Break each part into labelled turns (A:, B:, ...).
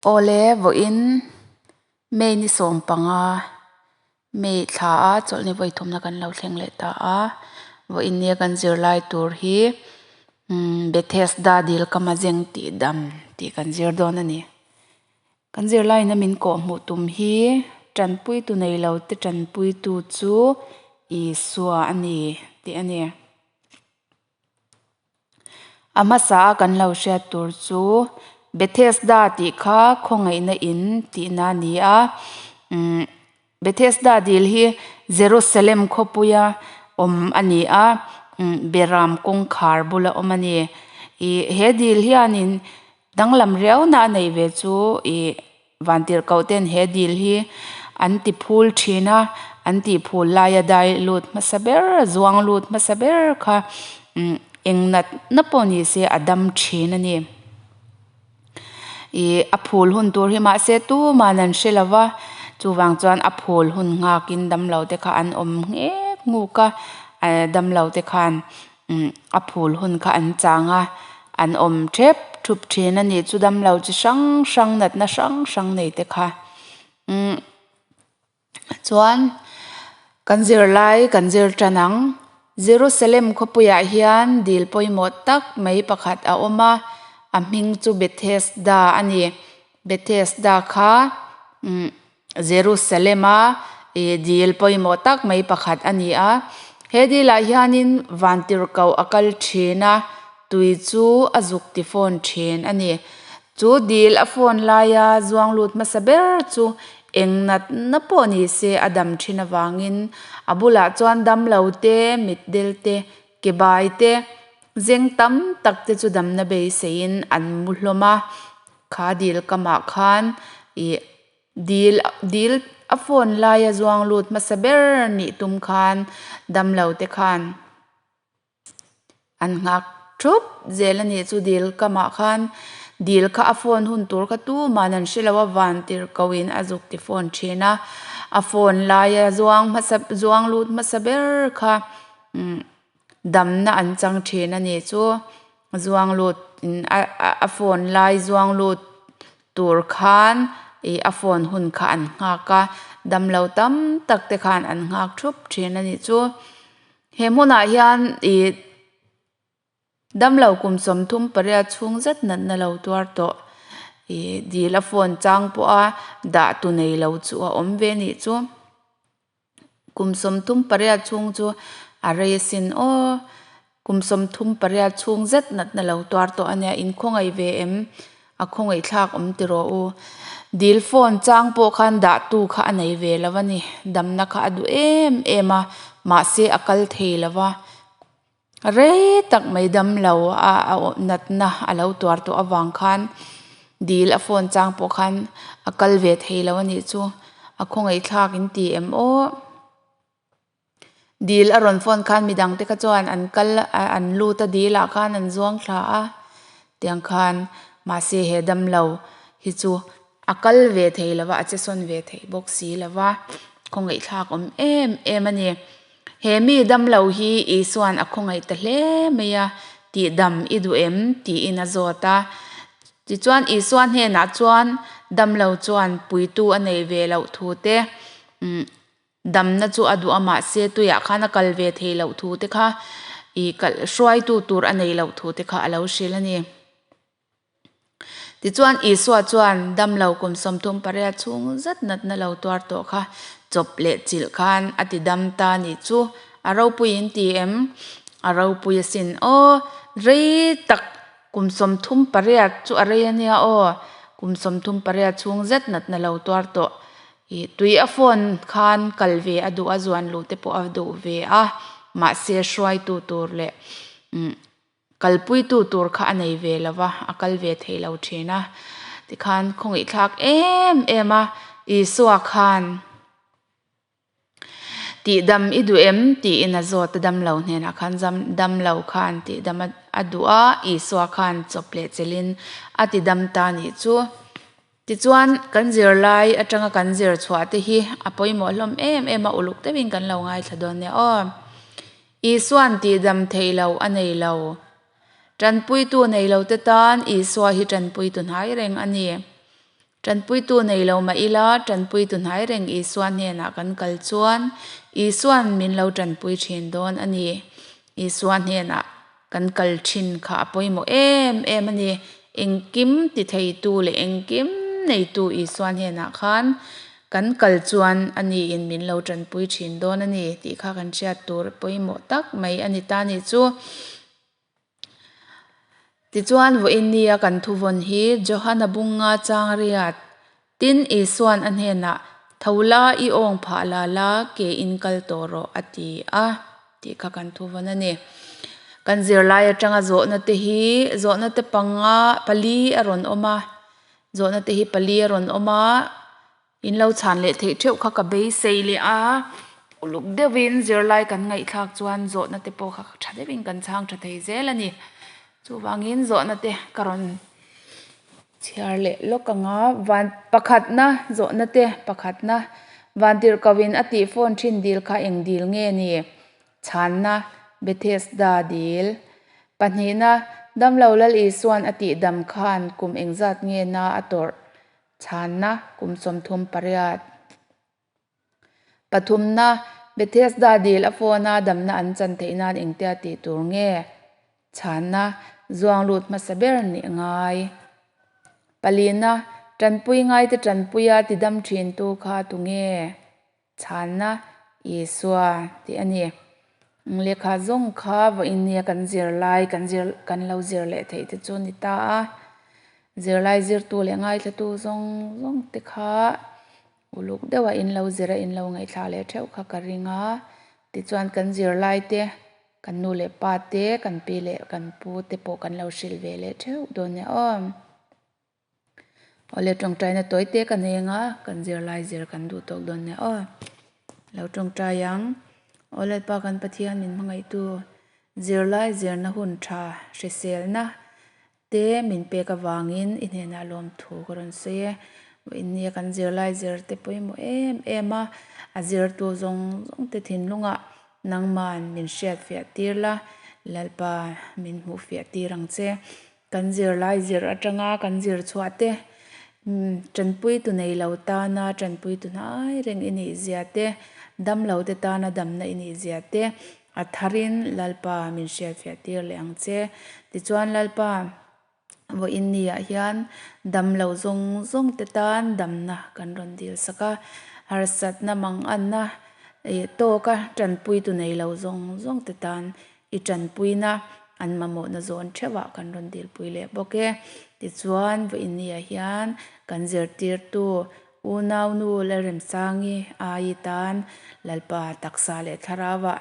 A: Awle, vawiin May ni 15, May thla a chawlhni vawi thumna kan lo thleng leh ta a. Vawiin nia kan zirlai tur hi Bethesda dil kama zeng tih dam tih kan zir dawn a ni. Kan zirlaina min kawhhmuh tum hi tanpuitu nei lo te tanpuitu chu Isua a ni tih a ni. A hmasa a kan lo hriat tur chu Bethesda tih kha khawngaihna in tihna a ni a, umm Bethesda dil hi Jerusalem khawpuia awm a ni a, umm Beram kawngkhar bula awm a ni. Ih he dil hianin danglam riauna a neih ve chu ih Vantirhkoh ten he dil hi an ti phul thin a, an tih phul laia dai lut hmasa ber, zuang lut hmasa ber kha eng nat na pawh ni se a dam thin a ni. Ih a phul hun tur hi mahse tuman an hre lo va, chuvang chuan a phul hun nghakin damlo te kha an awm nghek nghuk a, damlo te khan a phul hun kha an chang a, an awm thep thup thin a ni. Chu damlo chi hrang hrang natna hrang hrang nei te kha umm chuan kan zirlai kan zir tan ang. Jerusalem khawpuiah hian dil pawimawh tak mai pakhat a awm a, a hming chu Bethesda a ni. Bethesda kha umm. Jerusalem-a ih dil pawimawh tak mai pakhat a ni a, he dilah hianin vantirhkoh a kal thin a, tui chu a zuk ti fawn thin a ni. Chu dil a fawn laia zuang lut hmasa ber chu eng natna pawh ni se a dam thin avangin a bulah chuan damlo te, mitdel te, ke bai te, zeng tam tak te chu damna beiseiin an mu hlawm a, kha dil kamah khan ih Dil dil a phone laia zuang lut hmasa ber nih tum khan damlo te khan an nghak thup zel a nih chu dil kamah khan dil kha a phone hun tur kha tuman an hre lo a van tir ko in a zuk ti phone thin a a phone laia zuang hmasa zuang lut hmasa ber kha umm damna an chang thin a nih chu zuang lut in a phone lai zuang lut tur khan ih a phone hun kha an nghak a damlo tam tak te khan an nghak thup thin a nih chu he hmunah hian ih damlo kum 38 chhung zet natna lo tuar tawh ih dil a phone chang pawh a dah tu nei lo chu a awm ve a nih chu. Kum 38 chhung chu a rei asin aw. Kum 38 chhung zet natna lo tuar tawh a nia, in khawngaih ve em? A khawngaih thlak awm ti rawh u. Dil phone chang pawh khan dah tu kha a nei ve lo a ni. Damna kha a duh em em a, mahse a kal thei lo va. Rei tak mai dam lo a natna a lo tuar tawh avang khan dil a phone chang pawh khan a kal ve thei lo a nih chu. A khawngaih thlak in ti em aw. Dil a rawn phone khan midang te kha chuan an kal an lut a dil ah khan an zuang thla a tiang khan mahse he damlo hi chu a kal ve thei lo va a che sawn ve thei bawk si lo va khawngaih thlak awm em em a ni. He mi damlo hi Isua'n a khawngaih ta hle mai a tih dam i duh em tiin a zawt a tichuan Isua hnenah chuan damlo chuan puitu a nei ve loh thu te umm Damna chu a duh a mahse tuiah khan a kal ve thei loh thu te kha ih kalh hruaitu tur a nei loh thu te kha a lo hrilh a ni. Tichuan Isua chuan damlo kum 38 chhung zet natna lo tuar tawh kha chawp leh chilh khan a ti dam ta nih chu a ropui in ti em? A ropui asin aw rei tak kum 38 chu a rei a nia aw kum 38 chhung zet natna lo tuar tawh Ih tui a phone khan kal ve a duh a zuan luh te pawh a duh ve a mahse hruaitu tur leh umm kalpuitu tur kha a nei ve lo va a kal ve thei lo thin a tikhan khawngaih thlak em em a Isua khan tihdam i duh em tiin a zawt a damlo hnenah khan zam damlo khan tihdam a duh a Isua khan chawp leh chelhin a tidam ta nih chu. Tichuan, kan zirlai atanga kan zir chhuah te hi a pawimawh hlawm em em a, uluk deuhin kan lo ngaithla dawn nia aw. Isua'n tihdam theih lo a nei lo. Tanpuitu nei lo te tan Isua hi tanpuitu hnai reng a ni. Tanpuitu nei lo mah ila, tanpuitu hnai reng Isua hnenah kan kal chuan Isuan min lo tanpui thin dawn a ni. Isua hnenah kan kal thin kha a pawimawh em em a ni. Engkim ti theitu leh engkim neitu Isua hnenah khan kan kal chuan a niin min lo tanpui thin dawn a ni tih kha kan hriat tur pawimawh tak mai a ni ta ni chu. Tichuan, vawiin nia kan thuvawn hi Johana bunga chang riat. Tin, Isua'n a hnenah, Tho la, i awng phah la la, ke in kal tawh rawh, a ti a, tih kha kan thuvawn a ni. Kan zirlai atanga zawhna te hi zawhna te panga pali a rawn awm a, zawhna te hi pali a rawn awm a. In lo chhan leh theih theuh kha ka beisei leh a, uluk deuhin zirlai kan ngaihthlak chuan zawhna te pawh kha tha deuhin kan chhang tha thei zel a ni. Chuvangin zawhna te ka rawn chhiar leh lawk ang a, van pakhatna zawhna te pakhatna Vantirhkohin a tih phone thin dil kha eng dil nge ni? Chhanna, Bethesda dil. Pahnihna, Damlo Lal Isuan a tihdam khan kum engzat nge na a tawrh? Chhanna, Kum 38. Pathumna, Bethesda dil a phone a damna an chan theih nan engtia tih tur nge? Chhanna, Zuang lut hmasa ber nih ngai. Palina, Tanpui ngaite tanpuia tidam thintu kha tu nge? Chhanna, Isua tih a ni. Lehkha zawng kha vawiin nia kan zir lai kan zir kan lo zir leh theih te chu ni ta a. Zirlai zirtu leh ngaithlatu zawng zawng te kha uluk deuha in lo zir a in lo ngaihthla leh theuh kha ka ring a. Tichuan kan zirlai te kan nu leh pa te kan pi leh kan pu te pawh kan lo hrilh ve leh theuh dawn nia aw. Awle tawngtaina tawi te ka nei anga kan zirlai zir kan duh tawk dawn nia aw. Lo tawngtai ang. Aw Lalpa kan Pathian min hmangaihtu zirlai zirna hun tha hriselna te min pek avangin i hnenah lawmthu ka rawn sawi e. Vawiin nia kan zirlai zir te pawimawh em em a, a zirtu zawng zawng te thinlungah nangman min hriatfiah tir la, Lalpa min hmuhfiah tir ang che. Kan zirlai zir atanga kan zir chhuah te, tanpuitu nei lo tana tanpuitu hnai reng i nih zia te, damlo te tana damna i nih zia te a tharin Lalpa min hriatfiah tir leh ang che. Tichuan Lalpa vawiin niah hian damlo zawng zawng te tan damna kan rawn dil sak a, harsatna manganna tawka tanpuitu nei lo zawng zawng te tan I tanpuina an mamawhna zawn theuhah kan rawn dilpui leh bawk e. Tichuan, vawiinniah hian kan zirtirtu unaunu Lalremsangi ai tan Lalpa taksa leh thlarauah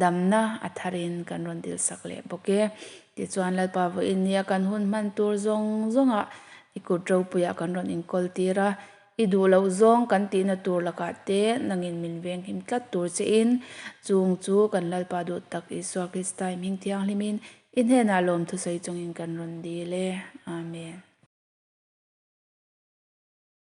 A: damna a tharin kan rawn dilsak leh bawk e. Tichuan, Lalpa vawiinnia kan hun hman tur zawng zawngah i kut ropuiah kan rawn inkawl tir a, I duh loh zawng kan tihna tur lakah te nangin min venghim tlat tur chein, chung chu kan Lalpa duh tak Isua Krista i hming thianghlimin i hnenah lawmthusawi chungin kan rawn dil e. Amen.